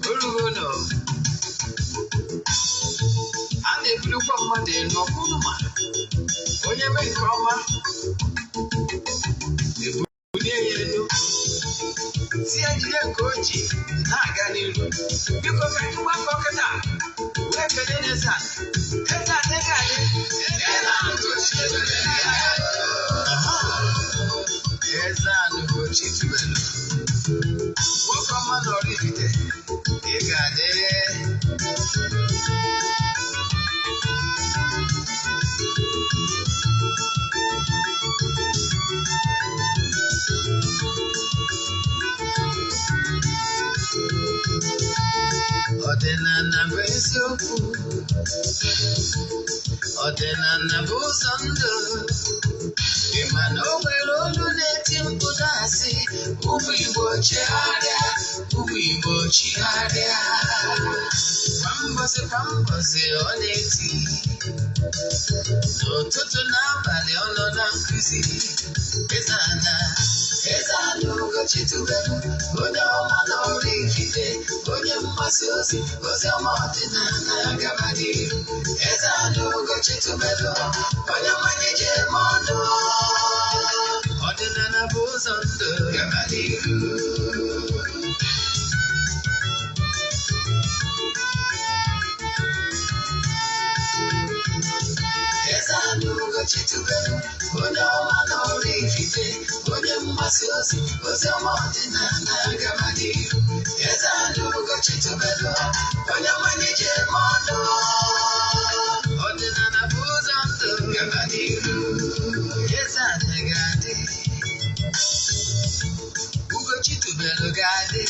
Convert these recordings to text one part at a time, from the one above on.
Orugo nọ a na-ebulukwa mmadụ elu ọbụrụ ma onye mee nke ọma ebulie ya elu, si ya jide nke o ji na-aga n'iru. Biko, ka anyị gbakọ kịta wee kelee n'eze a. Eze a dịghị adị. Eze a Ugochi tubelu, nwoke ọma na Oraifite, ị ga-adị. Ọdịnala bụ eziokwu, ọdịnala bụ ụzọ ndụ. Ị ma na o nwere olu na-eti mkpu na-asị, "Ụmụ Igbo, chegharịa, ụmụ Igbo, chigharịa." Kwa mbọsị kwa mbọsị ọ na-eti, n'ụtụtụ n'abalị ọ nọ na nkụzi. Eze ana, Eze ana Ugochi tubelu, onye ọma na Oraifite, onye mgbasa ozi ozi ọma ọdịnala, gaba n'iru. Eze ana Ugochi tubelu, onye mmanya ji eme ọnụ. Ọdịnala bụ ụzọ ndụ, gaba n'iru. Eze ana Ugochi tubelu, onye ọma na Oraifite, onye mgbasa ozi ozi ọma ọdịnala, gaba n'iru. Eze ana Ugochi tubelu, onye mmanya ji eme ọnụ. Ọdịnala bụ ụzọ ndụ, gaba n'iru. Eze ana ga-adị, Ugochi tubelu ga-adị,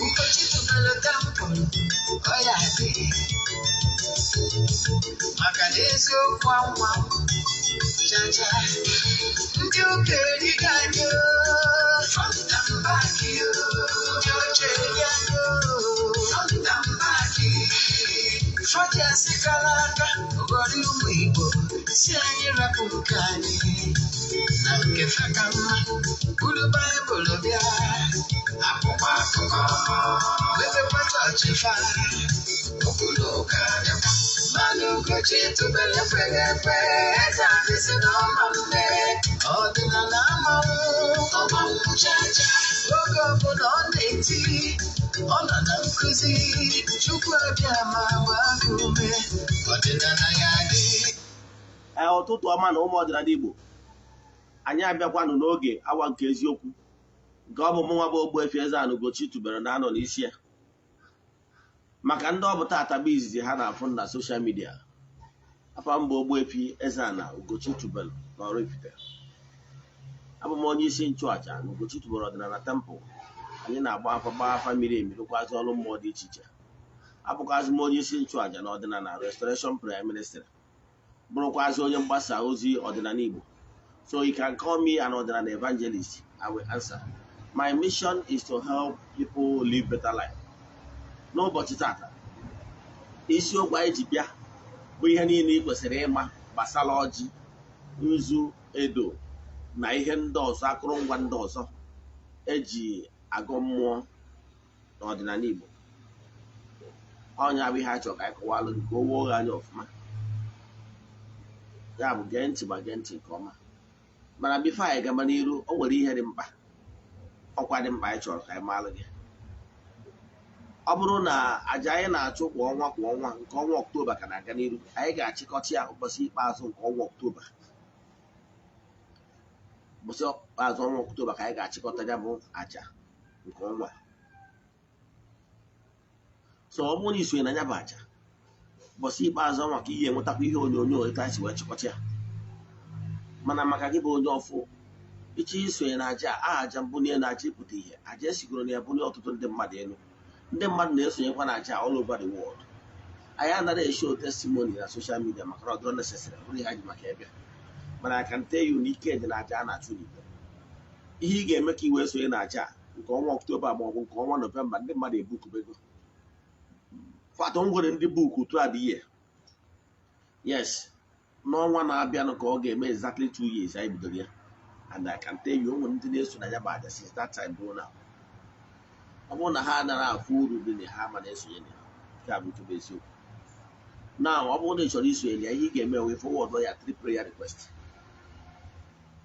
Ugochi tubelu temple ọ ya adị, maka na eziokwu anwa chacha. Ndị ụka erigo anyị front and back, ndị oche eri anyị front and back. Fọdụ kara aka ụgọrọ ụmụ Igbo si anyị rapụ nke anyị na nke fa ka mma, buru Baịbụl bịa, akwụkwọ akụkọ, mepekwa chọọchị fa, okwu na ụka bịakwa. Mmanụ Ugochi tubelu ekweghị ekwe. Eze anyị si na ọma mme, ọdịnala amanwụ ọmanwụ chacha. Oge ọbụla ọ na-eti, ọ nọ na nkụzi. Chukwu abịa ma gbaa gị ume, ọdịnala ya dị. Ee, ụtụtụ ọma na ụmụ ọdịnala Igbo. Anyị abịakwanụ n'oge awa nke eziokwu, nke ọ bụ mụnwa bụ Ogbuefi Eze-Ana Ugochi tubelu na-anọ n'isi ya. Maka ndị ọ bụ tata bụ izizi ha na-afụ na social media, afa mba Ogbuefi Eze-Ana Ugochi tubelu na Oraifite. Abụ m onye isi nchụaja na Ugochi tubelu ọdịnala temple. Anyị na-agba afa, gbaa afa miri emi, rụkwazị ọrụ mmụọ dị iche iche. Abụkwazị m onye isi nchụaja na ọdịnala Restoration Prayer Ministry, bụrụkwazị onye mgbasa ozi ọdịnala Igbo. So you can call me an ọdịnala evangelist, I will answer. My mission is to help people live better life. N'ụbọchị tata, isiokwu anyị ji bịa bụ ihe niile ị kwesịrị ịma gbasara ọjị, nzu, edo na ihe ndị ọzọ, akụrụngwa ndị ọzọ eji agọ mmụọ n'ọdịnala Igbo. Ọnya bụ ihe a chọrọ ka anyị kọwalụ gị ka o wuo gị anya ọfụma. Ya bụ, gee ntị ma gee ntị nke ọma. Mana before anyị gaba n'iru, o nwere ihe dị mkpa, ọkwa dị mkpa anyị chọrọ ka anyị maalụ gị. Ọ bụrụ na aja anyị na-achụ kwa ọnwa kwa ọnwa, nke ọnwa Ọktoba ka na-aga n'iru. Anyị ga-achịkọta ya ụbọchị ikpeazụ nke ọnwa Ọktoba. Ụbọchị ikpeazụ ọnwa Ọktoba ka anyị ga-achịkọta ya bụ aja nke ọnwa. So ọ bụrụ na isonye na ya bụ aja ụbọchị ikpeazụ ọnwa, ka ihe enwetakwa ihe onyonyo etu anyị si wee chịkọta ya. Mana maka gị bụ onye ọfụ ịchọ isonye na aja a, aja mbunye na aja ịpụta ihe, aja esigoro na ya bunye ọtụtụ ndị mmadụ elu. Ndị mmadụ na-esonyekwa na aja all over the world. Anyị anaghị eshow testimony na social media maka na ọ dịrọ necessary, ọ bụrụ ihe anyị ji maka ebe. Mana I can tell you na ike dị na aja a na-achụ n'igwe. Ihe ị ga-eme ka ị wee sonye na aja nke ọnwa Ọktoba ma ọ bụ nke ọnwa Nọvemba, ndị mmadụ ebukubego fatọ nwere ndị book throughout the year. Yes, n'ọnwa na-abịanụ ka ọ ga-eme exactly 2 years anyị bidoro ya, and I can tell you, o nwere ndị na-eso na ya bụ aja since that time ruo now. Ọ bụrụ na ha anaghị afụ uru dị na ha, ma na-esonye na ya. Nke a bụ nke bụ eziokwu. Na ọ bụrụ na ị chọrọ isonye ya, ihe ị ga-eme wee forward ya three prayer request,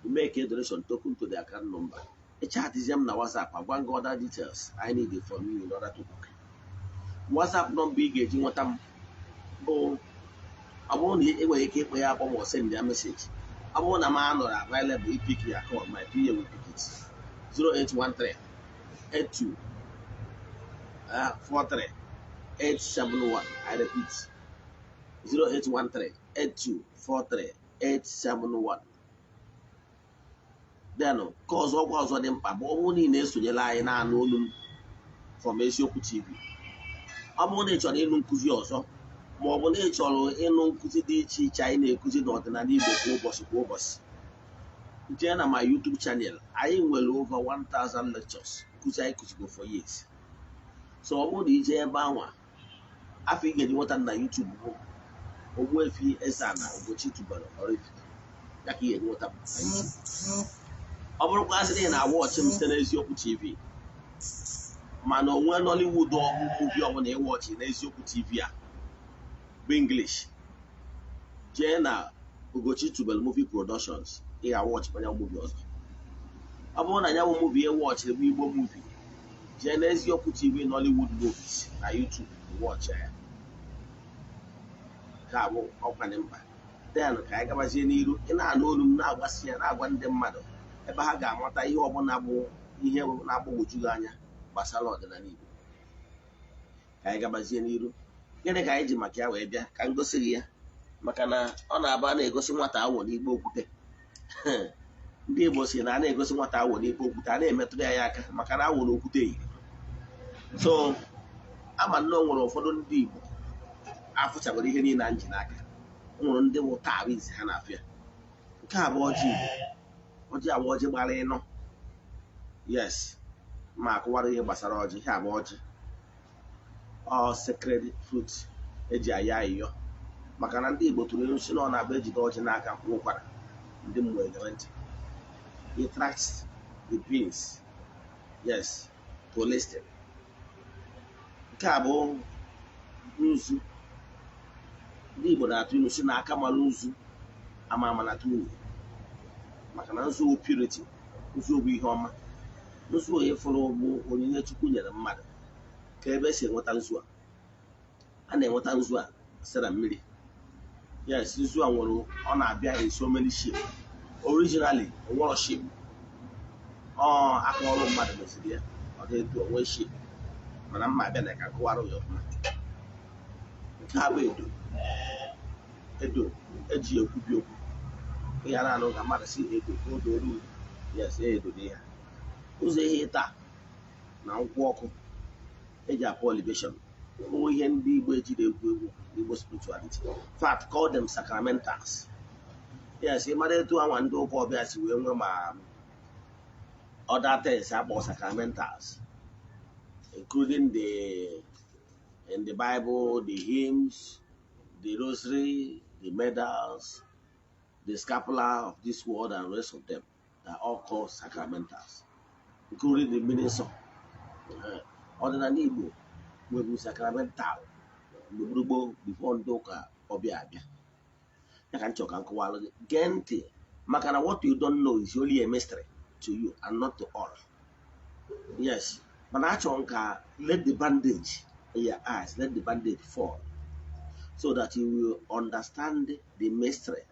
you make a donation token to the account number, ị chatizie m na WhatsApp, agwa gị other details I need from you in order to book. WhatsApp number ị ga-eji nweta m bụ, ọ bụrụ na ị nwere ike ịkpọ ya akpọ ma ọ send ya message, ọ bụrụ na m anọrọ available i pick ya call, my PA will pick it: 0813 82 43 871. I repeat, 0813 8243 871. Then nke ọzọ, ọgwa ọzọ dị mkpa bụ, ọ bụrụ na ị na-esonyere anyị na-anụ olu m from Eziokwu TV, ọ bụrụ na ị chọrọ ịnụ nkụzi ọzọ, ma ọ bụ na ị chọrọ ịnụ nkụzi dị iche iche anyị na-ekuzi n'ọdịnala Igbo kwa ụbọchị kwa ụbọchị, jee na my YouTube channel. Anyị nwere over 1000 lectures, nkụzi anyị kụzigo for years. So ọ bụrụ na ije ebe anwa afọ ị ga-eji nweta na YouTube bụ Ogbuefi Eze-Ana Ugochi tubelu Oraifite, ya ka ị ga-eji nweta m na YouTube. Ọ bụrụkwa asị na ị na-a watch m site n'Eziokwu TV, mana onwe Nollywood movie ọbụla ị watch n'Eziokwu TV a bụ English, jee na Ugochi Tubelu Movie Productions, ị ga-a watch kwanya movie ọzọ. Ọ bụrụ na ya bụ movie ị watchịrị bụ Igbo movie, jee n'Eziokwu TV Nollywood movies na YouTube, watch ya. Nke a bụ ọkwa dị mkpa. Then ka anyị gabazie n'iru. Ị na-anụ olu m na-agbasi ya, na-agwa ndị mmadụ ebe ha ga-amata ihe ọbụla bụ ihe na-agbagwoju gị anya gbasara ọdịnala Igbo. Ka anyị gabazie n'iru. Gịnị ka anyị ji maka ya wee bịa? Ka m gosi gị ya, maka na ọ na-aba na-egosi nwata awọ n'igbe okwute. Ndị Igbo si na a na-egosi nwata awọ n'ikpe okwute, a na-emetụrụ ya aka, maka na awọ na okwute yiri. So ama nnọọ nwere ụfọdụ ndị Igbo afụchabara ihe niile anyị ji n'aka. O nwere ndị bụ taa bụ izi ha na-afịa. Nke a bụ ọjị Igbo. Ọjị a bụ ọjị gbara ịnọ. Yes, ma akụwara ihe gbasara ọjị. Ihe a bụ ọjị, ọ sacred fruit eji ayọ ayịyọ, maka na ndị Igbo tụrụ ilu si na ọ na-abụ ejide ọjị n'aka kwụ ụkwara, ndị mmụọ egere ntị. It attracts the beings, yes, to listen. Nke a bụ nzu. Ndị Igbo na-atụ ilu si na aka mara nzu ama ama na-atụ unyi, maka na nzu bụ purity, nzu bụ ihe ọma. Nzu onye fụrụ bụ onyinye Chukwu nyere mmadụ. Ka ebe esi enweta nzu a? A na-enweta nzu a site na mmiri. Yes, nzu a nwere, ọ na-abịa in so many shape. Originally, onwero shape. Ọ aka ọrụ mmadụ meziri ya ọ dị etu onwe shape, mana mma abịa na ka kụwara ya ọfụma. Nke a bụ edo. Edo eji ekwubi okwu. Ihe a na-anụ ka mmadụ si edo ka o doro. Yes, edo dị ya ụzọ ihe ịta na nkwụ ọkụ eji apụ libation. Ụmụ ihe ndị Igbo ejiri egwu egwu, Igbo spirituality fact call them sacramentals. Yes, ị mara etu anwa ndị ụka ọbịa si wee nwee ma other things akpọ sacramentals, including the in the Bible, the hymns, the rosary, the medals, the scapular of this world and rest of them, they are all called sacramentals, including the meaning song. Ọdịnala Igbo nweburu sacramental mgbe gburugburu before ndị ụka ọbịa abịa. Ya ka m chọrọ ka m kọwalụ gị. Gee ntị, maka na what you don't know is only a mystery to you and not to all. Yes, mana achọrọ m ka let the bandage in your eyes, let the bandage fall so that you will understand the mystery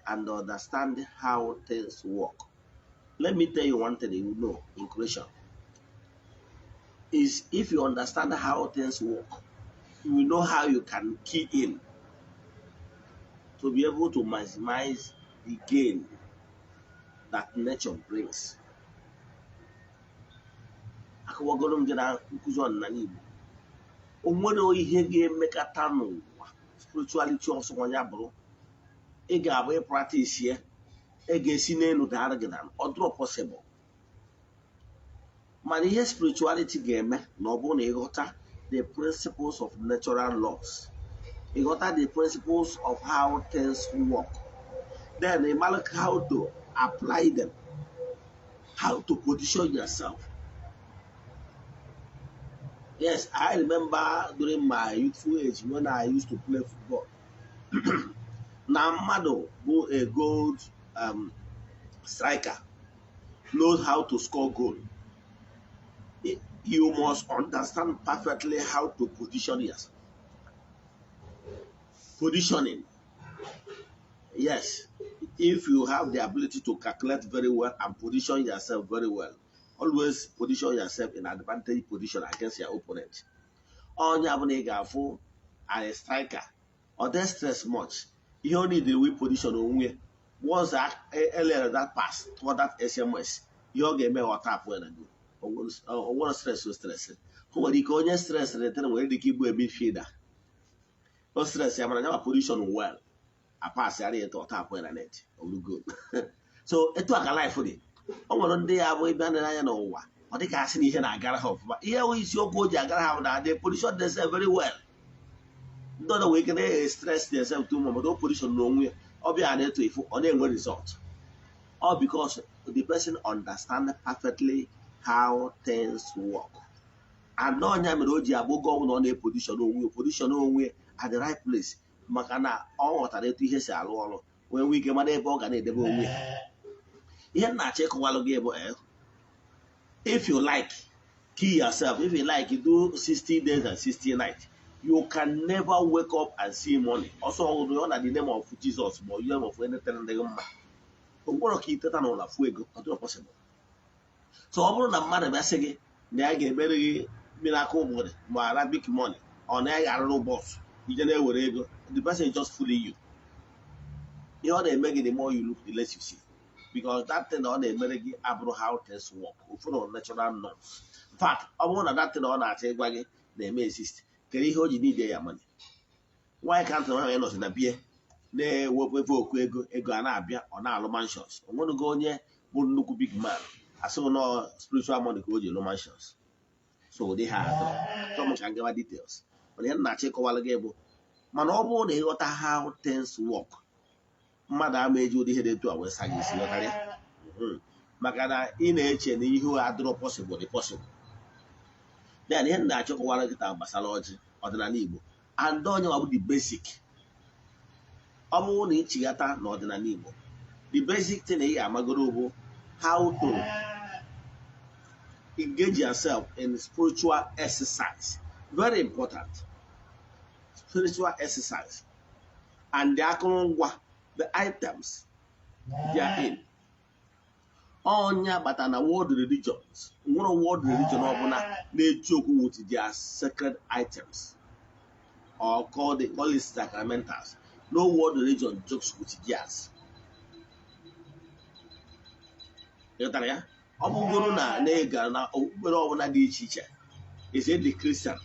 and understand how things work. Let me tell you one thing you know in creation is, if you understand how things work, you will know how you can key in to be able to maximize the gain that nature brings. Akọwagoro m gị na nkụzi ọdịnala Igbo, o nwere ihe ga-emekata n'ụwa spirituality ọsọ ya bụrụ ị ga-abụ ị practice ya, ị ga-esi n'elu dara gị na ọ dịrọ possible. Mana ihe spirituality ga-eme na ọ bụrụ na ịghọta the principles of natural laws, ịghọta the principles of how things work, then ị mara how to apply them, how to position yourself. Yes, I remember during my youthful age when I used to play football. Na mmadụ bụ a gold striker knows how to score goal. You must understand perfectly how to position yourself. Positioning. Yes, if you have the ability to calculate very well and position yourself very well, always position yourself in advantage position against your opponent. Onye abụla ị ga-afụ as a striker, ọ dey stress much. Ihe ọ need we position onwe ya. Once elere that pass toward that SMS, ihe ọ ga-eme ọ tap ya na goal. O nwere stress o stress. O nwere ike onye stress retere nwere ike ịbụ a midfielder. O stress ya mana ya position well. A pass ya ya ọ tap ya na net. Ọ bụrụ goal. So etu a ka life dị. O nwere ndị ya bụ ịbịa nere anya n'ụwa ọ dị ka asị na ihe na-agara ha ọfụma. Ihe wụ isiokwu o ji agara ha bụ na they position themselves very well. Ndị ọzọ nwere ike na-stress themselves too much, but o position n'onwe ya ọ bịa na-eto ifu ọ na-enwe result. All because the person understand perfectly how things work. And ọnya mere o ji abụ oge ọbụla ọ na-eposition onwe ya position onwe at the right place, maka na ọ ghọtara etu ihe si arụ ọrụ wee nwee ike mara ebe ọ ga na-edebe onwe ya. Ihe m na-achọ ịkọwalụ gị bụ if you like, kill yourself. If you like, do 60 days and 60 nights. You can never wake up and see money. Also, ọ na the name of Jesus ma name of anything dị mma. O nwere ka iteta n'ụlọ fụ ego, ọ dịrọ possible. So ọ bụrụ na mmadụ bịa sị gị na ya ga-emere gị miracle money ma Arabic money, ọ na ya ga-arụrụ bọs ije na-ewere ego, the person is just fooling you. Ihe ọ na-eme gị, the more you look, the less you see. Because that thing ọ na-emere gị abụrụ how things work. Ụfọdụ natural norms. In fact, ọ bụrụ na that thing ọ na-achọ ịgwa gị na-eme exist, kedu ihe o ji need ya money? Why can't nwaanyị nọzi na bie na-ewepụ efe oku ego ego a na-abịa ọ na-alụ mansions? O nwenugo onye bụ nnukwu big man asịghị nọ spiritual money ka o ji alụ mansions. So ụdị ha atọ chọọ m ka m gawa details. Mana ihe m na-achọ ịkọwalụ gị bụ mana ọ bụrụ na ịghọta how things work, mmadụ ama eji ụdị ihe dị etu a wee sa gị isi ghọtara ya. Maka na ị na-eche na ihe adịrọ possible dị possible. Then ihe m na-achọ ịkọwara gị taa gbasara ọjị ọdịnala Igbo and onye ọ bụ the basic. Ọ bụrụ na ịchịghata n'ọdịnala Igbo, the basic thing ị ga-amagoro bụ how to engage yourself in spiritual exercise. Very important. Spiritual exercise. And the akụrụngwa, the items they are in. Ọnya bata na world religions, nwere world religion ọbụla na-eji okwu with their sacred items or call the call it sacramentals. No world religion jokes with theirs. Ịghọtara ya? Ọ bụgoro na na-ega na okpukpere ọbụla dị iche iche, is it the Christian?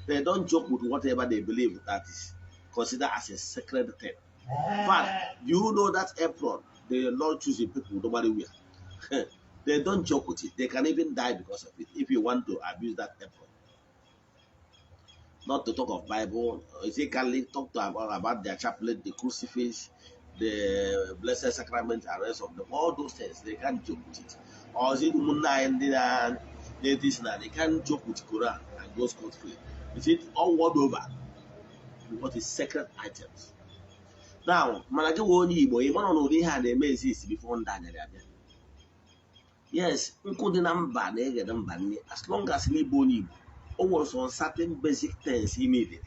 They don't joke with whatever they believe that is considered as a sacred thing. In fact, do you know that apron the Lord choosing people nobody wear? They don't joke with it. They can even die because of it if you want to abuse that apron. Not to talk of Bible, is it Catholic? Talk to about their chaplet, the crucifix, the Blessed Sacrament, and rest of them. All those things, they can't joke with it. Or is it Munna and this and that? They can't joke with Quran and go scot free. Is it all world over? Because it's sacred items. Now, mana gị wee onye Igbo, ị mara na ụdị ihe a na-eme exist before ndị anyarị abịa. Yes, nkụ dị na mba na-egede mba nne. As long as na ịbụ onye Igbo, o nwere some certain basic things ị need.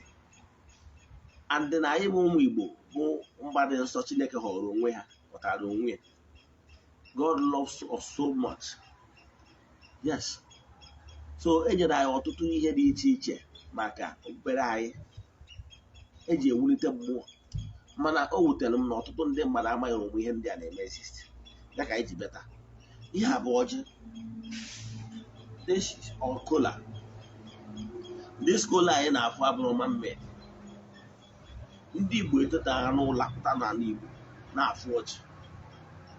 And na anyị bụ ụmụ Igbo bụ mba dị nsọ Chineke họrọ onwe ha, ghọtara onwe ya. God loves us so much. Yes. So e nyere anyị ọtụtụ ihe dị iche iche maka okpukpere anyị eji ewulite mmụọ. Mana o wutere m na ọtụtụ ndị mmadụ amaghị ụmụ ihe ndị a na-eme exist. Ya ka anyị ji beta. Ihe a bụ ọjị. This is all kola. This kola anyị na-afụ abụrụ man made. Ndị Igbo etetara n'ụlọ pụta n'ala Igbo na-afụ ọjị.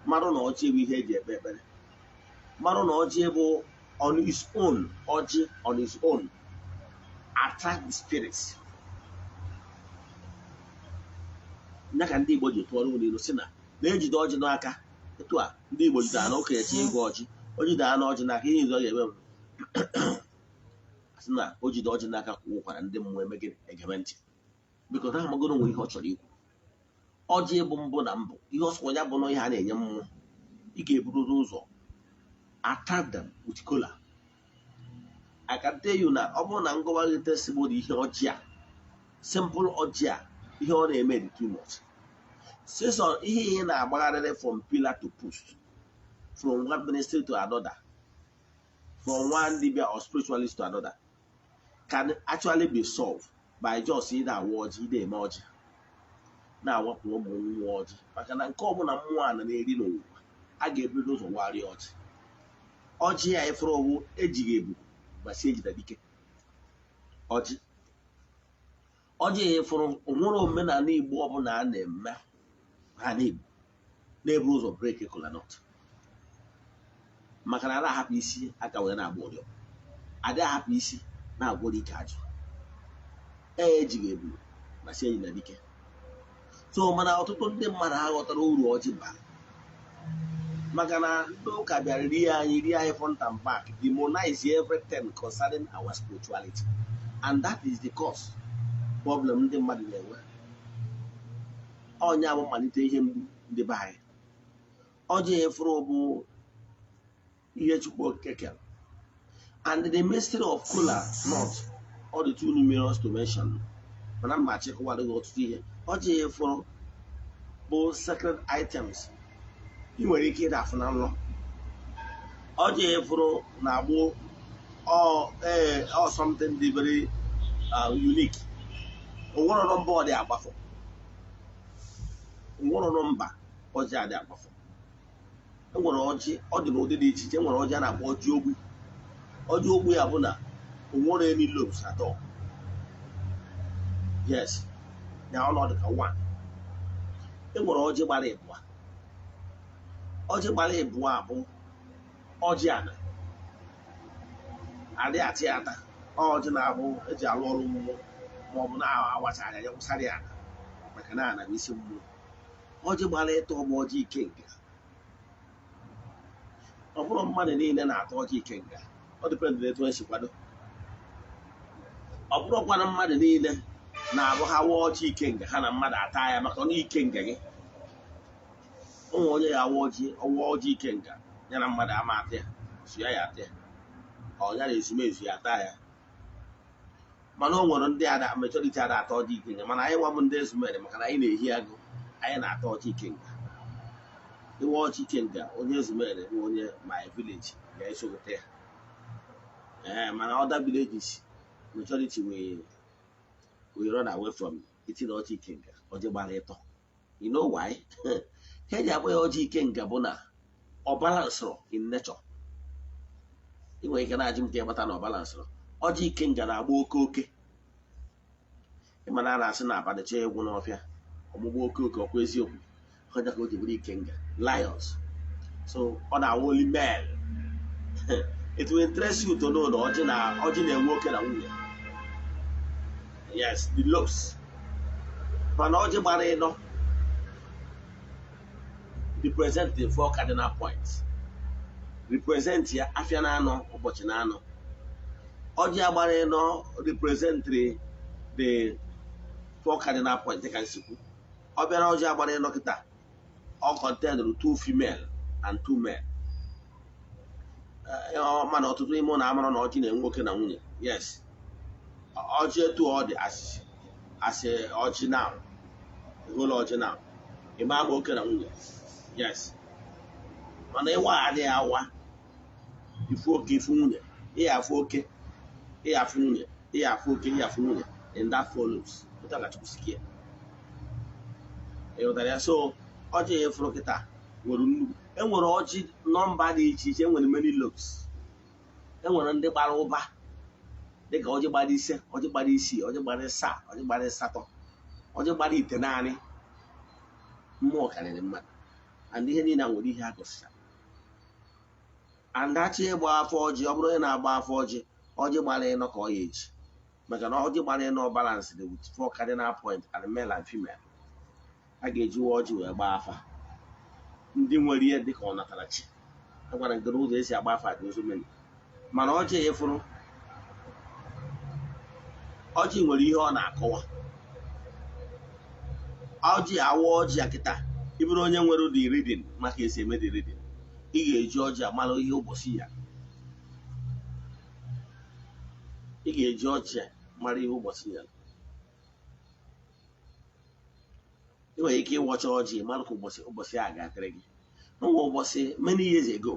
Marụ na ọjị bụ ihe eji ekpe ekpere. Marụ na ọjị bụ on its own, ọjị on its own attract the spirits. Ya ka ndị Igbo ji tụọrọ unu ilu sị na na-ejide ọjị n'aka. Etu a ndị Igbo jidere na okenye chi ịgụ ọjị, o jidere na ọjị n'aka, ihe izu ọ ga-eme bụ Sị na o jide ọjị n'aka kwuo ụkwara, ndị mmụọ eme gịnị? Egebe ntị, biko na amagoro nwere ihe ọ chọrọ ikwu. Ọjị bụ mbụ na mbụ, ihe ọsọ ya bụ na ihe a na-enye mmụọ, ị ga-eburu ụzọ attract them with kola. I can tell you na ọ bụrụ na ngọwa gị testimony, ihe ọjị a, simple ọjị a, ihe ọ na-eme dị too much. Sisọ ihe ị na-agbagharịrị from pillar to post, from one ministry to another, from one dibia or spiritualist to another, can actually be solved by just ịda awa ọjị, ịda eme ọjị, na-awapụ ụmụ mmụọ ọjị, maka na nke ọbụla mmụọ a na-eri n'ụwa, a ga-ebido ụzọ warịa ọjị. Ọjị ya ifuru owu ejighị ebu ma si ejide dike ọjị. Ọjị ya ifuru onwere omenala Igbo ọbụla a na-eme ha n'Igbo na-ebu ụzọ break kola nut, maka na a na-ahapụ isi aka wee na-agba ụrịọ, adị ahapụ isi na-agwọrọ ike ajụ. Ee, ejighị ebu ma si enyi na dike. So mana ọtụtụ ndị mmadụ aghọtara uru ọjị bara, maka na ndị ụka bịara rie anyị front and back, demonize everything concerning our spirituality, and that is the cause problem ndị mmadụ na-enwe. Ọnya bụ mmalite ihe mgbu ndị be anyị. Ọjị efuru bụ ihe Chukwu Okike kere, and the mystery of kola nut, all the too numerous to mention, mana mma achịkọwara gị ọtụtụ ihe. Ọjị efuru bụ sacred items ị nwere ike ịda afụ na nlọ. Ọjị efuru na-agbụ ọ something dị very unique. Onwere mba ọ dị agbafọ, onwere mba ọjị adị agbafọ. Enwere ọjị, ọ dị n'ụdị dị iche iche. Enwere ọjị a na-akpọ ọjị ogbi. Ọjị ogbi ya bụ na onwere any lobes at all. Yes, na ọnọdụ ka one. Enwere ọjị gbara ịbụa. Ọjị gbara ịbụa bụ ọjị ana adị atị ata. Ọjị na-abụ eji alụ ọrụ mmụọ, ma ọ bụ na-awacha anya ya wụsara ya ana, maka na ana bụ isi mmụọ. Ọjị gbara ịtọ bụ ọjị ikenga. Ọ bụrụ mmadụ niile na-ata ọjị ikenga, ọ depend etu esi kwado. Ọ bụrụkwana mmadụ niile na-abụ ha wa ọjị ikenga, ha na mmadụ ata ya, maka ọnụ ikenga gị ụmụ onye ya awa ọjị, ọwa ọjị ikenga ya na mmadụ ama ata ya, su ya ya ata ya, ọ ya na ezumezu ya ata ya. Mana o nwere ndị ada majority ada ata ọjị ikenga, mana anyị nwabụ ndị ezumere, maka na anyị na-ehi agụ, anyị na-ata ọjị ikenga. Ịwa ọjị ikenga, onye ezumere bụ onye my village ga-esogote ya. Ee, mana other villages, majority we run away from eating ọjị ikenga, ọjị gbara ịtọ. You know why ha eji akpọ ya ọjị ikenga? Bụ na ọ balansịrị in nature. Ị nwere ike na-ajụ m ka ịgbata na ọ balansịrị. Ọjị ikenga na-agba oke oke. Ịma na a na-asị na abalị chọọ egwu n'ọfịa ọgbụgba oke oke, ọkwa eziokwu? Ọja ka o ji bụrụ ikenga, lions. So ọ na-awụ only male. It will interest you to know na ọjị na ọjị na-enwe oke na nwunye. Yes, the lobes. Mana ọjị gbara ịnọ represent the four cardinal points, represent ya afịa na-anọ, ụbọchị na-anọ. Ọjị agbara ịnọ represent the four cardinal points, dịka nsikwu ọ bịara. Ọjị agbara ịnọ kịta, ọ contain two female and two male. Mana ọtụtụ ime ụlọ amara na ọjị na-enwe nwoke na nwunye. Yes, ọjị etu ọ dị asị ọjị now, ịhụla ọjị now, ịma ama oke na nwunye. Yes, mana ịwa adịghị awa ifu oke, ifu nwunye, ịya afụ oke, ịya afụ nwunye, ịya afụ oke, ịya afụ nwunye in that follows otu a ka Chukwu si kee. Ịghọtara ya? So ọjị ya efuru kịta nwere nnukwu, enwere ọjị number dị iche iche, enwere many lobes, enwere ndị gbara ụba, dịka ọjị gbara 5, ọjị gbara 6, ọjị gbara 7, ọjị gbara 8, ọjị gbara 9. Mmụọ karịrị mmadụ, and ihe niile a nwere ihe a gosịchara. And achọ ịgba afọ ọjị, ọ bụrụ onye na-agba afọ ọjị, ọjị gbara 4 ka ọ ya eji, maka na ọjị gbara 4 balance dị with four cardinal point and male and female. A ga-ejiwa ọjị wee gbaa afa. Ndị nwere ihe dịka ọ natara chi, a gwara nke n'ụzọ esi agba afa dị ozo many, mana ọjị ya efuru Ọjị nwere ihe ọ na-akọwa. Ọjị awa ọjị a kịta, ị bụrụ onye nwere the reading maka esi eme the reading, ị ga-eji ọjị amara ihe ụbọchị ya. Ị ga-eji ọjị mara ihe ụbọchị ya. Ị nwere ike ịwọcha ọjị mara ka ụbọchị a ga-adịrị gị. Nwa ụbọchị many years ago,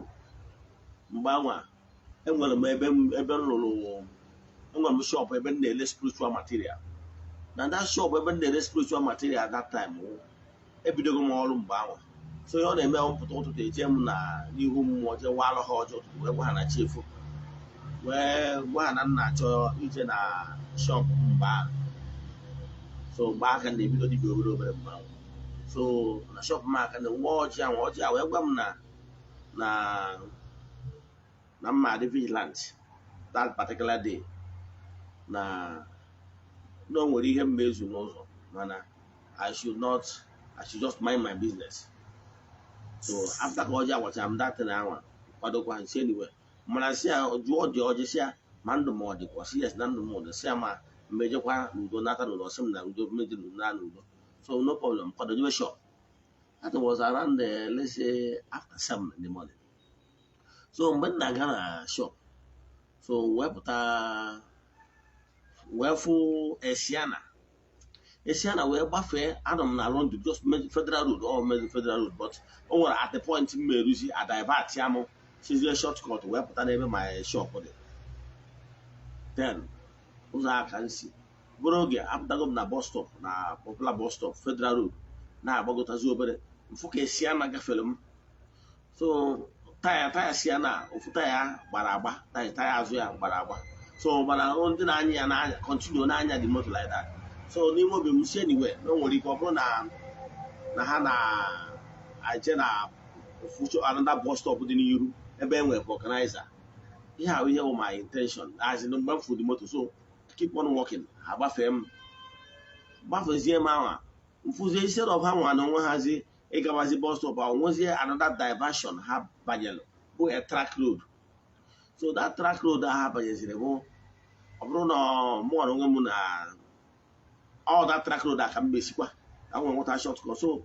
mgbe anwa enwere m ebe m rụrụ, enwere m shop ebe m na-ele spiritual material. Na that shop ebe m na-ele spiritual material at that time, ebidogo m ọrụ mgbe anwa. So ihe ọ na-eme mpụta ụtụtụ, eje m na n'ihu mmụọ jee walụ ha ọjị ụtụtụ, wee gwa ha na chi efu, wee gwa ha na m na-achọ ije na shop mgbe ahụ. So mgbe aka na-ebido dibịa obere obere mgbe ahụ. So na shop m aka na nwa ọjị ahụ, ọjị ahụ wee gwa m na na na mma dị vigilant that particular day, na na o nwere ihe mmezu n'ụzọ, mana I should just mind my business. So after ka ọjị agwachara m that thing ahụ, kwadokwa nsi anyway, mana si ya jụọ dị ọjị si ya ma ndụ m ọ dịkwa, si yes na ndụ m ọ dị, si ya ma mmejekwa n'udo nata n'udo, sị m na udo mmeje n'udo na n'udo. So no problem, kwadobe shop. That was around let's say after 7 in the morning. So mgbe m na-aga na shop, so wee pụta wee fụ Esiana wee gbafee. Anọ m na London, just Federal Road or Federal Road, but o nwere at the point m eruzi a divert ya m sizie shortcut wee pụta n'ebe my shop dị. Then ụzọ aka nsi bụrụ oge apụtago m na bus stop, na popular bus stop Federal Road, na-agbagotazi obere mfụ ka Esiana gafere m. So taya Siana, ofu taya gbara agba, taya azụ ya gbara agba. So mana ndị na-anya ya na-anya continue na-anya the motor like that. So n'ime obi m si anyway na o nwere ike ọ bụrụ na ha na-eje na future another bus stop dị n'iru ebe e nwere vulcanizer. Ihe ahụ ihe bụ my intention as in mgbe m fụ the motor. So keep on walking, ha gbafee m, gbafezie m anwa mfụzie instead of ha nwa na onwe hazi ịgabazi bus stop ahụ, nwezie another diversion ha banyere bụ a track road. So that track road ahụ ha banyeziri bụ ọ bụrụ na mụ na onwe m na all that track road a ka m mesikwa ka m nwee nweta shortcut. So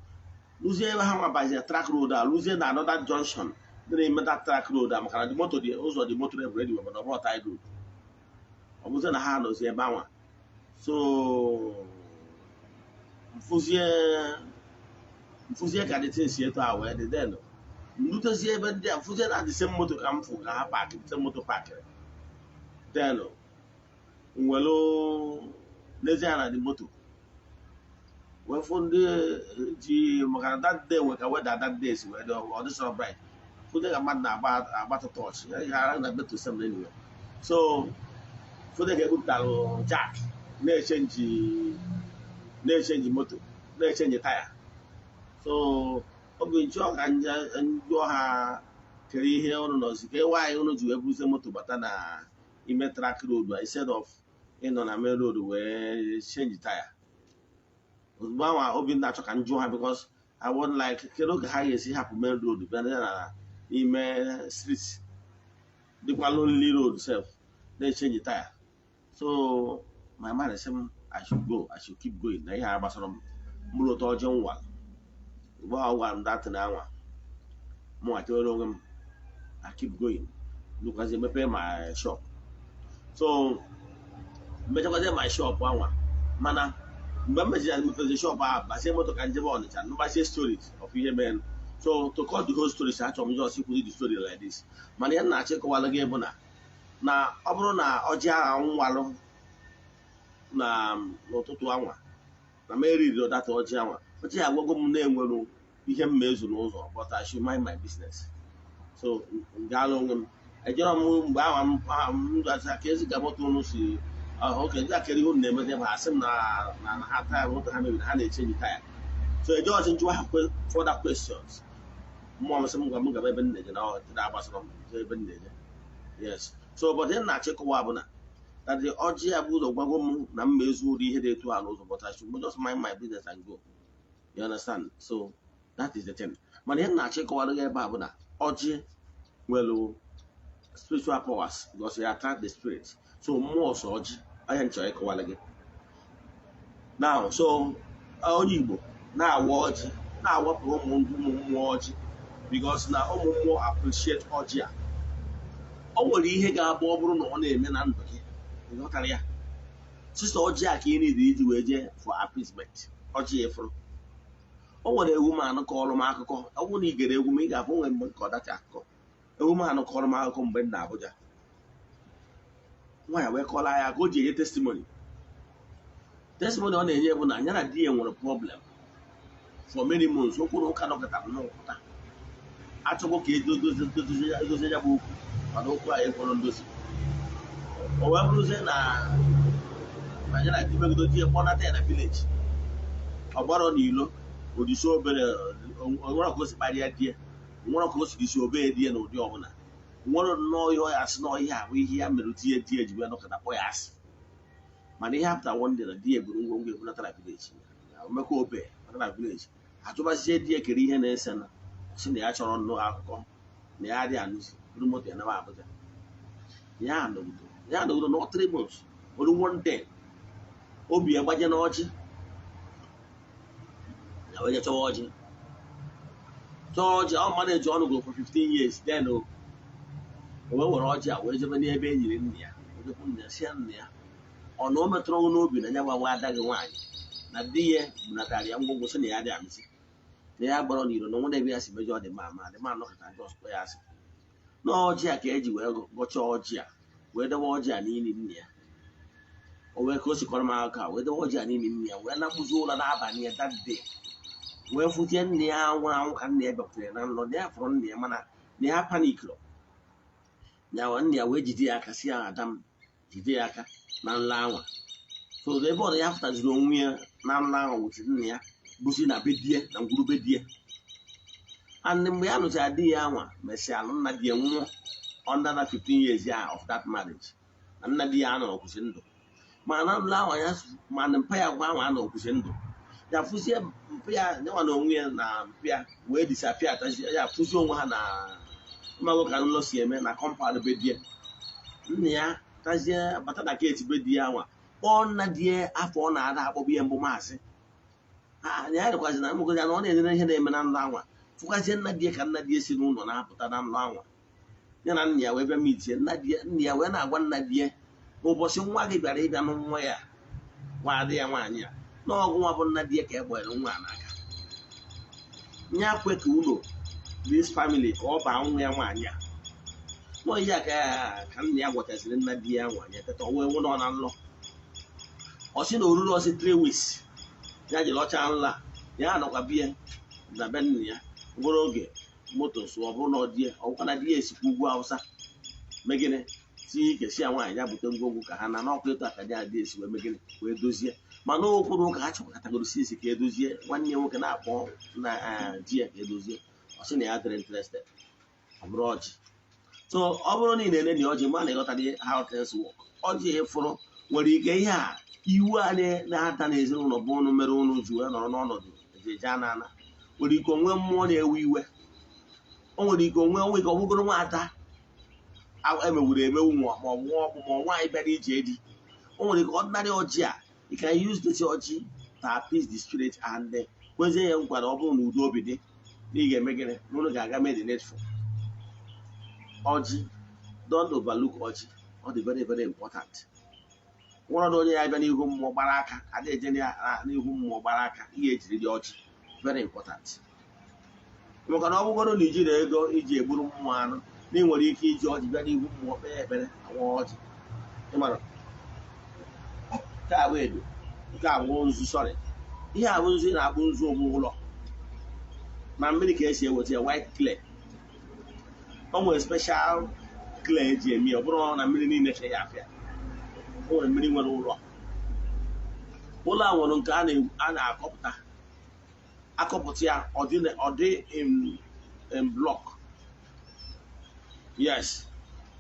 lụzie ebe ha nwa track road a, lụzie na another junction dị n'ime that track road a, maka na the moto dị ụzọ dị moto ebere dị, mana ọ bụrụ tie road, ọ bụzie na ha nọzi ebe anwa. So mfụzie ka the thing si etu a wee dị. Then nrutezie ebe ndị a, mfụzie na the same moto ka m fụ ka ha paakị, the same moto paakịrị. Then nwelu n'ezie na the moto wee fụ ndị ji, maka na that day nwe ka weather that day si wee dị, ọ dị so bright, fụ ndị ka mmadụ na-agbatụ torch ya na beto sem anyway. So fụ ndị ka ebupụtalụ jack na-echenji moto, na-echenji taya. So oge nchọ ka njụọ ha kere ihe ụnụ nọzi ka nwaanyị ụnụ ji wee buzie moto bata na ime track road instead of ịnọ na main road wee change taya. Ozugbo anwa Obinna achọ ka njụọ ha, because I would like kedu oge ha ga-esi hapụ main road bịa na n'ime street dịkwa lonely road sef na-echenji taya. So my man sị m I should go, I should keep going na ihe a gbasara m mụrụ ụtọ ọjọọ nwa. Mgbe ọ gwara m datị na anwa mụ atewere onwe m, I keep going, lukwazi emepe my shop. So mechakwazie my shop anwa, mana mgbe m mechara mepezi shop ahụ, basie moto ka njebe Ọnịcha nụbasie stories of ihe mere. So to cut the whole story, achọrọ m just ikwuzi the story like this. Mana ihe m na-achọ ịkọwalụ gị bụ na ọ bụrụ na ọjị ahụ nwalụ na n'ụtụtụ anwa na m eriri data ọjị anwa, ọjị agwago m na-enwere ihe m mezu n'ụzọ, but I should mind my business. So gaala onwe m, ejere m mgbe ahụ m gacha ka ezi ga moto unu si oke ndị akere ihe unu na-emezi ebe ha sị m na ha taya moto ha mebiri, ha na-echenji taya. So eje ọchị njụwa ha further questions. Mmụọ m sị m gwa m gaba ebe m na-eje na ọ na-agbasara m ebe m na-eje. Yes. So but ihe m na-achọ ịkọwa bụ na that the ọjị ya bụ ụzọ gwago m na m mezu ụdị ihe dị etu a n'ụzọ, but I should just mind my business and go. You understand? So that is the thing. Mana ihe m na-achọ ịkọwara gị ebe a bụ na ọjị nwere spiritual powers because it attract the spirit. So mmụọ sọ ọjị Onye nchọ ịkọwara gị now. So onye Igbo na-awa ọjị, na-awapụrụ ụmụ mmụọ ọjị, because na ụmụ mmụọ appreciate ọjị a. O nwere ihe ga-abụ, ọ bụrụ na ọ na-eme na ndụ gị, ịghọtara ya sista, ọjị a ka ị niile iji wee jee for appeasement. Ọjị efuru, o nwere ewu m anụ kọrọ m akụkọ. Ọ bụrụ na ị gere egwu m, ị ga-afụ nwere mgbe nke ọdachi akụkọ ewu m anụ kọrọ m akụkọ mgbe m na Abuja. Nwaanyị wee kọrọ ya ka o ji enye testimony. Testimony ọ na-enye bụ na ya na di ya nwere problem for many months. Okwu na ụka nọkọtara n'ụpụta, achọgwo ka edozie ya bụ okwu, mana okwu a ekwere ndozi. O wee bụrụzie na ya na di megido, di ya kpọnata ya na village. Ọ gbarọ n'ilo odisi obere, nwere ka o si kparịa di ya, nwere ka o si disi obere di ya n'ụdị ọbụla, nwere nnọọ ihe ọ ya asị na ihe a bụ ihe ya mere di ya ji wee nọkọta kpọ ya asị. Mana ihe apụta one day na di ya buru ngwongwo ebunata na village, omekwa obe bata na village, achụbazie di ya kere ihe na-ese na si na ya chọrọ nnọọ akụkọ na ya adịghị anụzi, buru moto ya naba Abuja. Ya nọgido nọ 3 months. Olu one day, obi ya gbaje n'ọjị ya, wee chọwa ọjị, chọọ ọjị. Ọ mmadụ eji ọnụ go for 15 years. Then o wee were ọjị a wee jebe n'ebe e nyere nna ya, ojekwu nna ya, si ya, nna ya, ọ na o metụrụ n'obi na ya gbanwe ada gị nwaanyị na di ya bunatara ya ngwongwo, sị na ya dị amịsị na ya gbọrọ n'iro na nwere ebe ya si mejọ dị ma ma dị ma nọkọta ndị ọsọ ya asị na ọjị a ka eji wee gọchaa ọjị a, wee debe ọjị a n'ili nna ya. O wee ka o sikwara m aka, wee debe ọjị a n'ili nna ya, wee nakpụzi ụlọ n'abalị ya that day, wee fụtie nna ya nwụrụ anwụ ka nna ya bịakwutere na nlọ, na ya fụrụ nna ya, mana na ya panikụrụ ya. Nna ya wee jide ya aka, si ya, "Ada m," jide ya aka na nlọ anwa. So ebe ọ na ya fụtaziri onwe ya na nlọ ahụ wụchi nna ya bụzi na be die na ngwuru be die. And mgbe ya nụchara di ya anwa, mesịa alụ, nna di ya nwụọ under that 15 years ya of that marriage, na nna di ya anọrọ kwụsị ndụ. Mana nlọ ahụ ya, mana mpa ya gwa ahụ anọ kwụsị ndụ, ya fụzie mpa ya nyanwa na onwe ya na mpa ya wee disappear, ya fụzie onwe ha na mmago ka nlọ si eme na compound be die. Nna ya tazie bata na gate be di ya nwa, kpọọ nna di ya afọ ọ na-ada akpọbụ ya mbụ maasị ya dịkwazi na mmogozi ya na ọ na-enere ihe na-eme na nlọ anwa. Fụkwazie nna di ya ka nna di ya si n'ụlọ na-apụta na nlọ anwa, ya na nna ya wee bịa mitie nna di ya. Nna ya wee na-agwa nna di ya, ụbọchị nwa gị bịara ịbịa nụ nwa ya, nwa adị ya nwaanyị a n'ọgụ nwa bụ nna di ya ka e gbere nwa n'aka nya kwe ka ụlọ this family ka ọ baa nwa ya nwaanyị a nọ ihe a ka nna ya gwachaziri nna di ya nwaanyị eteta wee nwụ nọ na nlọ. Ọ sị na oruru ọsị 3 weeks ya jiri ọcha nla ya nọkwa biya na be nna ya. Obere oge moto so, ọ bụrụ na ọ di ya ọgwụkwa na di ya esikwa ugwu Awụsa megịnị tinye ike, si ya nwaanyị ya bute ngwongwo ka ha na n'ọkụ etu aka ya dị esi wee megịnị wee dozie. Mana okwu na ụka ha chọkọtagoro si esi ka edozie, nwanne ya nwoke na-akpọ na di ya ka edozie, ọ sị na ya dịrị interested. Ọ bụrụ ọjị. So ọ bụrụ na ị na-ele na ọjị, ma na ịghọtara how things work. Ọjị ịfụrụ nwere ike ihe a iwu a na-ada n'ezinụlọ bụ ụnụ mere ụnụ ji wee nọrọ n'ọnọdụ ejeje ana ana. Nwere ike onwe mmụọ na-ewe iwe, o nwere ike onwe onwe ike ọ bụgoro nwaada emewuru emewu ma ọ bụ nwa ọkpụ ma ọ nwaanyị bịara ije di. O nwere ike ordinary ọjị a, you can use this ọjị to appease the spirit and kwezie ya nkwa na ọ bụrụ na udo obi dị na ị ga-eme gịnị na ụnụ ga-aga mee the needful. Ọjị, don't overlook ọjị. Ọ dị very very important. Nwere na onye ya bịa n'ihu mmụọ gbara aka, ada eje n'ihu mmụọ gbara aka, ihe ejiri dị ọjị very important, maka na ọ bụgoro na ijiri ego iji egburu mmụọ anụ, na ị nwere ike iji ọjị bịa n'ihu mmụọ kpee ekpere awa ọjị. Ịmara nke a bụ edo, nke a bụ nzu. Sorry, ihe a bụ nzu. Ị na-akpụ nzu ogbu ụlọ na mmiri ka esi eweta ya, white clay. O nwere special clay eji eme ya. Ọ bụrụ na mmiri niile ka ya afịa, o nwere mmiri nwere ụlọ. Ụlọ a nwere nke a na-akọpụta akọpụta ya, ọ dị in block. Yes,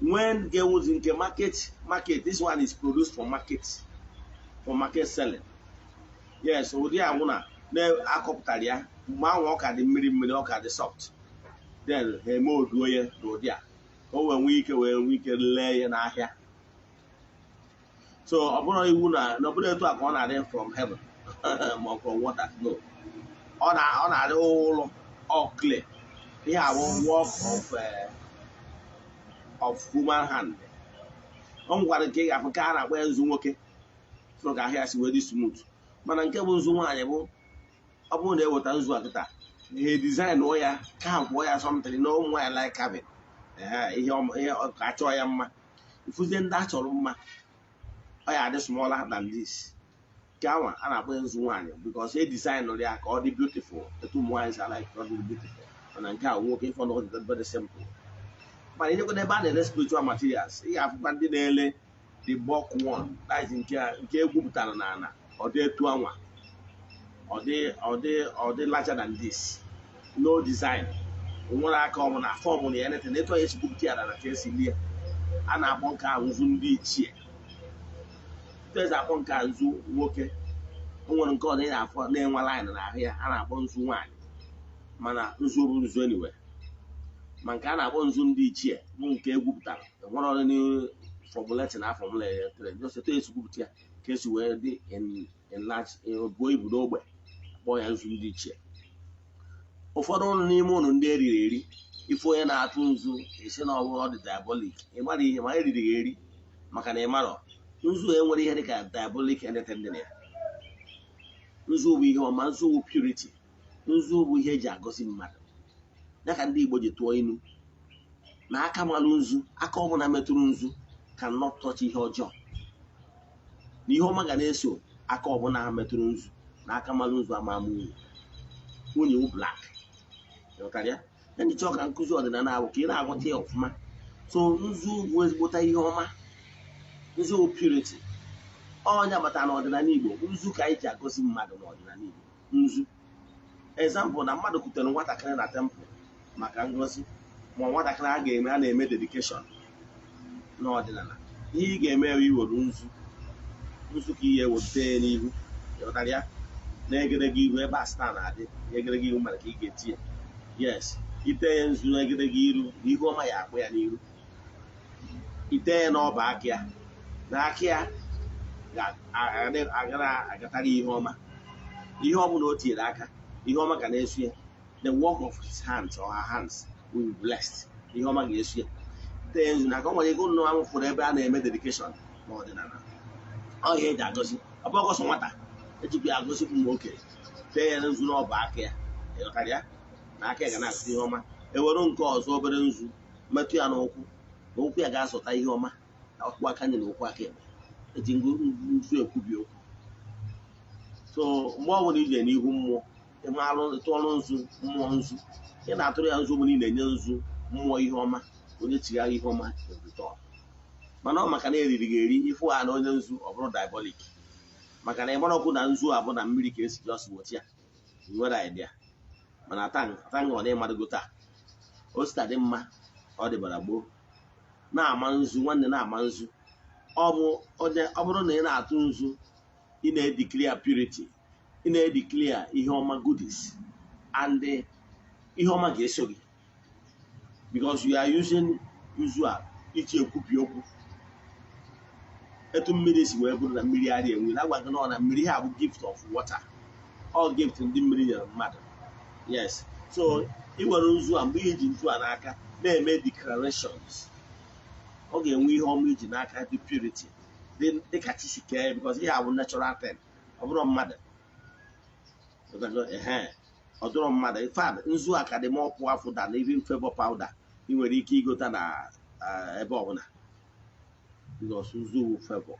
when ga-ewuzi nke market, this one is produced for market selling. Yes, ụdị ahụ na na-akọpụtara ya mgbe ahụ ọ ka dị mmiri mmiri, ọ ka dị soft, then ha eme oduo ya n'ụdị a ka o wee nwee ike lee ya n'ahịa. So ọ bụrụ iwu na ọ bụrụ etu a ka ọ na-adị from heaven ma ọ from water, no. Ọ na-adị ụlọ all clear. Ihe a bụ work of human hand. Ọ nwekwara nke ị ga-afụ nke a na-akpọ ya nzu nwoke, fụrụ ka ahịa si wee dị smooth. Mana nke bụ nzu nwaanyị bụ, ọ bụrụ na eweta nzu a kịta, ihe design ya carve ya something na ụmụ nwaanyị like carving. Ehe, ihe ka achọọ ya mma, ifuzie ndị a chọrọ mma, ọ ya adị smaller than this. Nke anwa a na-akpọ ya nzu nwaanyị because e design ya ka ọ dị beautiful, etu ụmụ nwaanyị si like ka ọ dị beautiful. Mana nke a nwoke, ife ọ dị very simple. Mana ijekwa n'ebe a na-ere spiritual materials, ị ga-afụkwa ndị na-ele the bulk one, that is nke egwupụtara n'ala. Ọ dị etu anwa, ọ dị larger than this, no design, nwere aka ọbụla form na ya, anything. Etu onye esi gwupụta ya na ka esi lie. A na-akpọ nke a nzu ndị ichie. Etu esi akpọ nke a nzu nwoke, o nwere nke ọ na afọ na-enwe line n'ahụ ya, a na-akpọ nzu nwaanyị. Mana nzu bụ nzu anyway. Ma nke a na-akpọ nzu ndị ichie bụ nke egwupụtara, enwere ọrụ formulating na formulating, just etu esi gwupụta ya ka esi wee dị in large, buo ibu n'ogbe, kpọọ ya nzu ndị ichie. Ụfọdụ ụnụ n'ime ụnụ ndị eriri eri, ife onye na-atụ nzu, esi na ọ bụrụ ọ dị diabolic. Ị mara ihe ma eriri ya eri, maka na ị marọ nzu enwere ihe dịka diabolic anything dị na ya. Nzu bụ ihe ọma, nzu bụ purity, nzu bụ ihe eji agọzi mmadụ. Ya ka ndị Igbo ji tụọ inu na aka malụ nzu, aka ọbụla metụrụ nzu cannot touch ihe ọjọọ, na ihe ọma ga na-eso aka ọbụla metụrụ nzu, na aka malụ nzu ama ama nwunye nwunye wu black. Ịghọtara ya? Ya ndị chọọ ka nkụzi ọdịnala ahụ ka ị na-aghọta ya ọfụma. So nzu bụ ezigbota ihe ọma, nzu bụ purity. Ọnya batara n'ọdịnala Igbo, nzu ka anyị ji agọzi mmadụ n'ọdịnala Igbo. Nzu, example, na mmadụ kutere nwatakịrị na temple maka ngozi, ma nwatakịrị a ga-eme, a na-eme dedication n'ọdịnala, ihe ị ga-eme bụ iwere nzu, nzu ka ihe eweta ya n'ihu. Ịghọtara ya? Na egedege ihu ebe a star na-adị egedege ihu mara ka ị ga-etinye. Yes, ite ya nzu n'egedege iru na ihu ọma ya akpụ ya n'iru. Ite ya n'ọba aka ya, na aka ya ga-agara agatara ihe ọma. Ihe ọ bụla o tinyere aka, ihe ọma ga na-esu ya. The work of his hands or her hands will be blessed. Ihe ọma ga-esu ya. Tee nzu na aka, o nwere ego nnụnụ ahụ fụrụ ebe a na-eme dedication n'ọdịnala. Ọ ihe eji agọzi, ọ bụ ọgọsọ nwata, ejikwa ya agọzi ụmụ okenye. Tee ya nzu n'ọba aka ya, ịghọtara ya? Na aka ya ga na-agọzi ihe ọma. Ewere nke ọzọ, obere nzu, metụ ya n'ụkwụ, na ụkwụ ya ga-azụta ihe ọma, na ụkwụ aka nri na ụkwụ aka ekpe. Eji nzu ekwubi okwu. So mgbe ọbụla ije n'ihu mmụọ, ịmalụ tụọrọ nzu mmụọ nzu, ị na-atụrụ ya nzu bụ na ị na-enye nzu mmụọ ihe ọma, onye chigara ihe ọma return. Mana ọ maka na eriri gị eri, ifu ha na onye nzu, ọ bụrụ diabolic, maka na ịmara ọkụ na nzu a bụ na mmiri ka esi just weta ya, nwere idea. Mana tang ọ na-ịmarago taa, o sita dị mma, ọ dịbara gboo na-ama nzu. Nwanne, na-ama nzu, ọ bụ onye ọ bụrụ na ị na-atụ nzu, ị na-edeclare purity, ị na-edeclare ihe ọma, goodies, and ihe ọma ga-eso gị, because you are using nzu a iji ekwubi okwu. Etu mmiri si wee bụrụ na mmiri adịghị enwe, agwa gị na ọ na mmiri, ihe a bụ gift of water, ọ gift ndị mmiri nyere mmadụ. Yes, so ị were nzu a, mgbe iji nzu a n'aka na-eme declarations, ọ ga-enwe ihe ọma iji n'aka, dị purity, dị ka chi si kee, because ihe a bụ natural thing. Ọ bụrụ mmadụ, ehe, ọ dụrọ mmadụ. In fact, nzu a ka dị more powerful than even favor powder ị nwere ike igota na ebe ọbụla, because nzu bụ favor.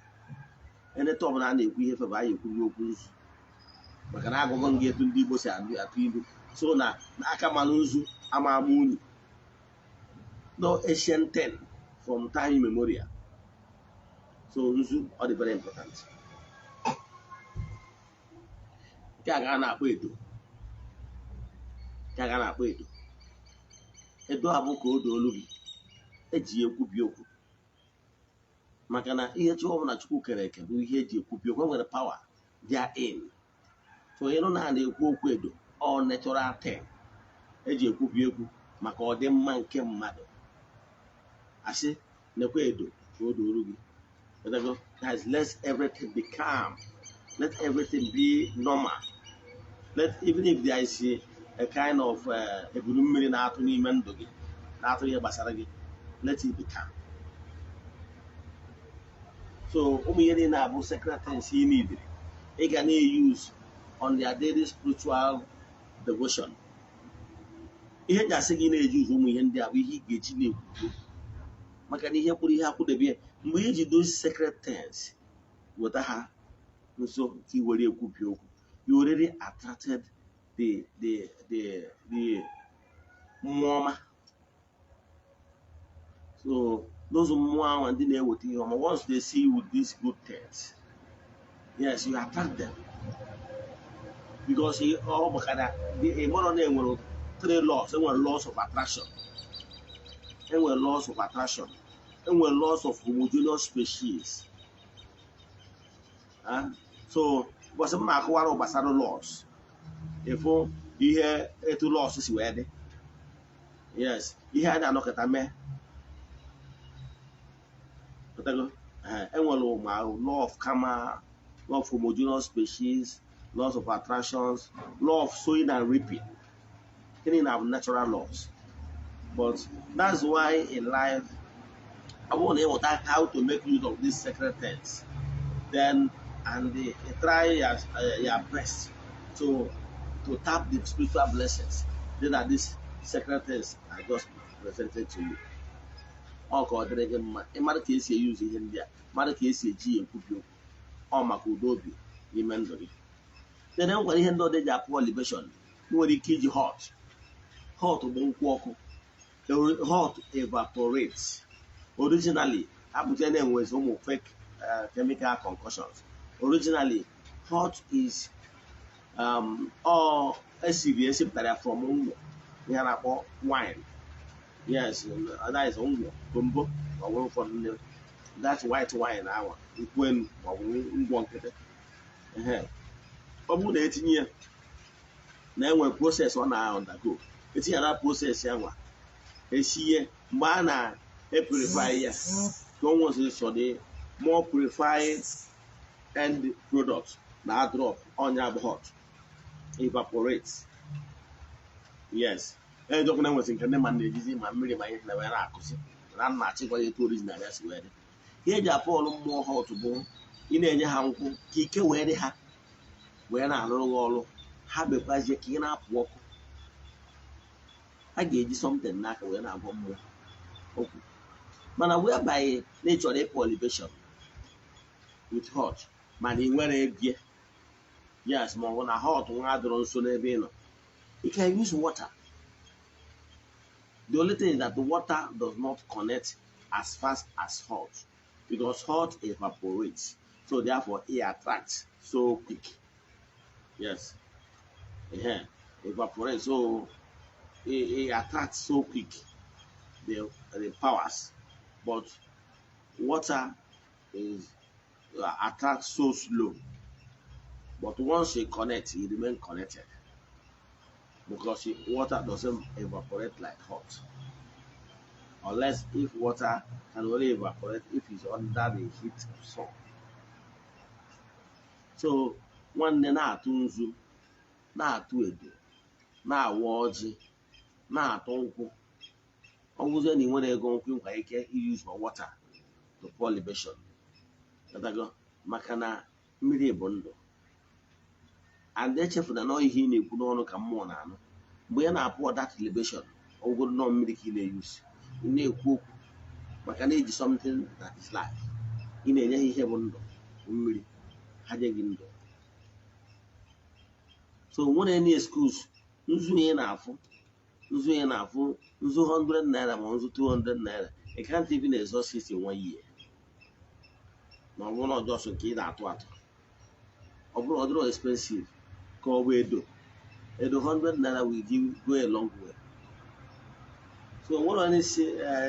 Eneta ọbụla a na-ekwu ihe favor, anyị ekwuru okwu nzu, maka na agụgụ gị etu ndị Igbo si atụ ilu so na aka malụ nzu ama ama unyi. No, ancient thing from time immemorial. So nzu, ọ dị very important. Nke a ga na-akpọ edo, nke a ga na-akpọ edo. Edo a bụ ka o doo olu gị, eji ya ekwubi okwu, maka na ihe chi ọbụla Chukwu kere eke bụ ihe eji ekwubi okwu, nwere power therein. So ịnụ na na-ekwu okwu edo, ọ natural thing eji ekwubi okwu maka ọdịmma nke mmadụ. Asị nekwa edo ka o dooru gị. Guys, let everything be calm. Let everything be normal. Let even if there is a kind of ebulu mmiri na-atụ n'ime ndụ gị, na-atụ ihe gbasara gị, let it be calm. So ụmụ ihe niile abụ sacred things ị need ị ga na-use on their daily spiritual devotion. Ihe ji asị gị na-eji ụzọ ụmụ ihe ndị a bụ ihe ị ga-eji na-ekwu, maka na ihe kwuru ihe akwụdebe ya. Mgbe iji those sacred things weta ha nso ka ị were ekwubi okwu, you already attracted the mmụọ ọma. So those mmụọ ahụ ndị na-eweta ihe ọma, once they see you with these good things, yes, you attract them, because ọ maka na ị mara na enwere three laws. Enwere laws of attraction, enwere laws of attraction, enwere laws of homogeneous species. So ụbọchị m na-akụwara gbasara laws, ịfụ ihe etu laws si wee dị. Yes, ihe a na-anọkọta mee. Enwere ma law of karma, law of homogeneous species, laws of attractions, law of sowing and reaping. Gịnị na natural laws. But that's why in life, ọ bụrụ na ịmụta how to make use of these sacred things, then and they try your best to tap the spiritual blessings, then that these sacred things are just presented to you. Ọ ka ọ dịrị gị mma ịmara ka esi eyuzu ihe ndị a, mara ka esi eji ya ekwubi okwu, ọ maka udo obi n'ime ndụ gị. Then e nwekwara ihe ndị ọdị ji apụ libation. Nwere ike iji hot. Hot bụ nkwụ ọkụ. Hot evaporates. Originally, apụta na-enwezi ụmụ fake chemical concoctions. Originally, hot is ọ esiri esipụtara ya from ngwọ, ihe a na-akpọ wine. Yes, that is ngwọ kombo, ma ọ bụrụ ụfọdụ ndị that's white wine awa nkwụ elu ma ọ bụ ngwọ nkịtị. Ọ bụrụ na etinye ya na enwe process ọ na-undergo, etinyere process ya nwa esie, mgbe a na-epurify ya ka o nweziri so the more purified end product na drop ọnya bụ hot evaporates. Yes, ejọkwa na enwezi nke ndị mmadụ na-ejizi ma mmiri ma ihe na wee na-akụzi na nna achịkwa ya etu original ya si wee dị. Ihe eji apọlụ mmụọ hot bụ ị na-enye ha nkwụ ka ike wee dị ha wee na-arụrụ gị ọrụ. Ha bekwazie ka ị na-apụ ọkụ, a ga-eji something n'aka wee na-agwọ mmụọ okwu. Mana whereby na ị chọrọ ịpụ libation with hot, mana ị nwere ebie, yes, ma ọ bụ na hot nwa adịrọ nso n'ebe ị nọ, you can use water. The only thing is that the water does not connect as fast as hot, because hot evaporates, so therefore it attracts so quick. Yes, yeah, evaporates, so it attracts so quick the powers, but water is attracts so slow. But once you connect, you remain connected, because water doesn't evaporate like hot, unless if water can only evaporate if it's under the heat of sun. So nwanne, na-atụ nzu, na-atụ edo, na-awa ọjị, na-atụ nkwụ. Ọ bụzie na ị nwere ego nkwụ, nkwa ike use for water to pour libation. Maka na mmiri bụ ndụ. And echefuna na ihe ị na-ekwu n'ọnụ ka mmụọ na-anụ. Mgbe ya na-apụ that libation, ọgwụgwọ nọ mmiri ka ị na-eyusi, ị na-ekwu okwu, maka na eji something that is life, ị na-enye ha ihe bụ ndụ, mmiri ha nye gị ndụ. So nwere any excuse. Nzu ihe na-afụ, nzu ihe na-afụ, nzu 100 naira ma nzu 200 naira, you can't even exhaust it in one year. Ma ọ bụrụ na ọjọọ nke ị na-atụ atụ, ọ bụrụ ọ dịrọ expensive ka ọ bụ edo. Edo 100 naira will give go a long way. So nwere onye si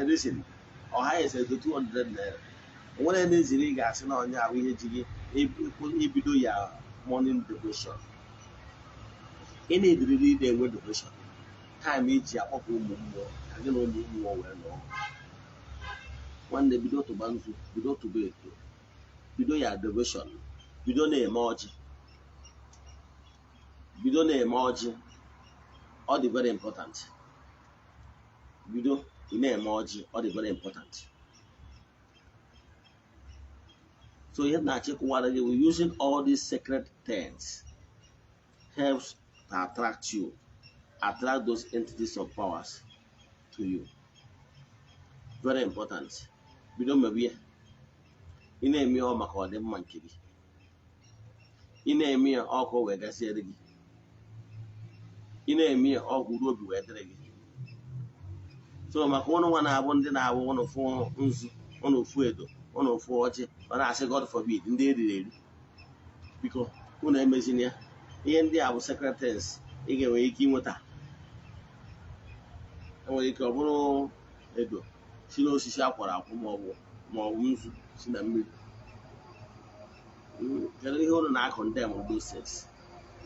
reason ọ highest edo 200 naira, nwere onye ziri ị ga-asị na onye ahụ ihe ji gị ibido ya morning devotion. Ị na-ediriri ị na-enwe devotion time iji akpọpụ ụmụ mmụọ ka gị na ụmụ mmụọ wee nọọ. Nwanne, bido tụba nzu, bido tụba edo. Bido ya devotion, bido na-eme ọjị, bido na-eme ọjị. Ọ dị very important. Bido ị na-eme ọjị, ọ dị very important. So ihe na-achịkọwara gị, using all these sacred things helps to attract you, attract those entities of powers to you. Very important. Bido mebe ya. Ị na-eme ọ maka ọdịmma nke gị. Ị na-eme ya ọkụ wee gaziere gị. Ị na-eme ya ọgwụ ruo obi wee dịrị gị. So maka ụnụ nwa na-abụ ndị na-abụ ụnụ fụ nzu, ụnụ fụ edo, ụnụ fụ ọjị, ọ na-asị God forbid, ndị eriri eri. Biko ụnụ emezina ya. Ihe ndị a bụ sacred things ị ga-enwe ike ịnweta. Enwere ike ọ bụrụ edo si n'osisi akwara akwụ ma ọ bụ nzu si na mmiri. Kedu ihe ụnụ na-akọndem those things?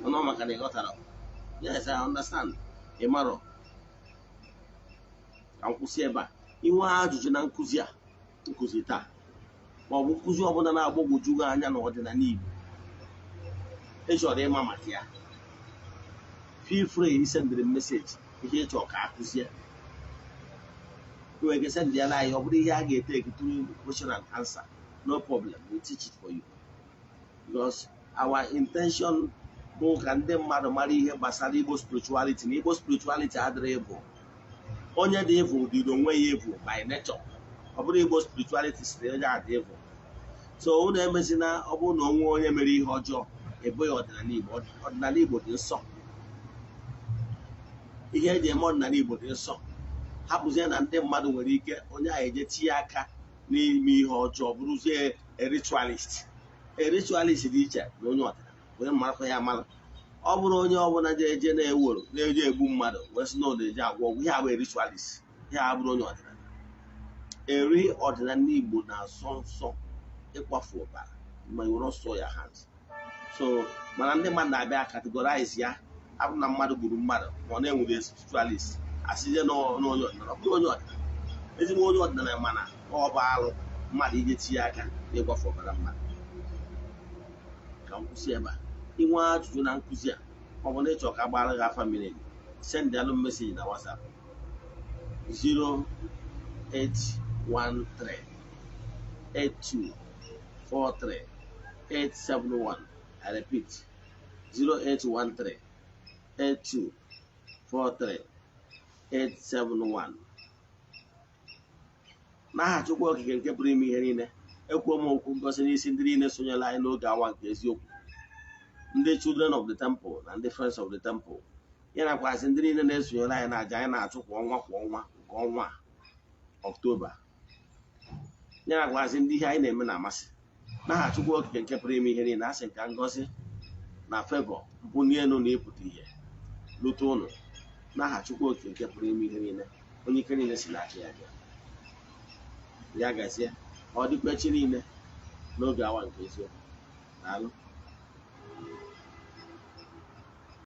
Mana ọ maka na ị ghọtara. Yes, I understand. Ị marọ. Ka m kwụsị ebe a. Inwe ajụjụ na nkụzi a nkụzi taa, ma ọ bụ nkụzi ọbụla na-agbagwoju gị anya na ọdịnala Igbo ị chọrọ ịma maka ya, feel free isendịrị m message ihe ị chọrọ ka a kụzie. Ị nwere ike send ya anyị, ọ bụrụ ihe a ga-etake through question and answer, no problem, we teach it for you, because our intention bụ ka ndị mmadụ mara ihe gbasara Igbo spirituality, na Igbo spirituality adịrị evil. Onye dị evil dịrị onwe ya evil by nature. Ọ bụrụ Igbo spirituality siri onye adị evil. So unu emezina, ọ bụrụ na onwe onye mere ihe ọjọọ, eboghị ọdịnala Igbo. Ọdịnala Igbo dị nsọ. Ihe eji eme ọdịnala Igbo dị nsọ. Hapụzie na ndị mmadụ nwere ike onye ahụ eje tinye aka n'ime ihe ọjọọ, bụrụzie a ritualist. A ritualist dị iche na onye ọdịnala. Onye marakwa ya mara, ọ bụrụ onye ọbụla je-eje na-eworo na-eje egbu mmadụ wee sị na ọ na-eje agwọ ọgwụ, ihe abụ ritualist, ihe abụrụ onye ọdịnala. Eri ọdịnala Igbo na-asọ nsọ ịkwafu ọbara ma you will not saw your hands. So mana ndị mmadụ na-abịa categorize ya, abụ na mmadụ gburu mmadụ ma ọ na-enwere spiritualist, asịzie n'onye ọdịnala. Ọ bụrụ onye ọdịnala, ezigbo onye ọdịnala, mana ọ bụ alụ mmadụ ije tinye aka n'ịgwafu ọbara mmadụ. Ka m kwụsị ebe a. Inwe ajụjụ na nkụzi a, ọ bụ na ịchọ ka agbara gị afa miri emi, send alụ message na WhatsApp 0813 8243 871. I repeat, 0813 8243 871. N'aha Chukwu Okike nke pụrụ ime ihe niile, ekwuo m okwu ngosi n'isi ndị niile sonyere anyị n'oge awa nke eziokwu, ndị Children of the Temple na ndị Friends of the Temple, ya nakwasị ndị niile na-esonyere anyị na aja anyị na-achụ kwa ọnwa kwa ọnwa nke ọnwa Ọktoba, ya nakwasị ndị ihe anyị na-eme na-amasị. N'aha Chukwu Okike nke pụrụ ime ihe niile, asị nka ngosi na favor, mbuli elu na ịpụta ihe lute ụnụ, n'aha Chukwu Okike nke pụrụ ime ihe niile, onye ike niile si n'aka ya bịa. Ya gazie. Ọ dịkwa echi niile n'oge awa nke eziokwu. Daalụ.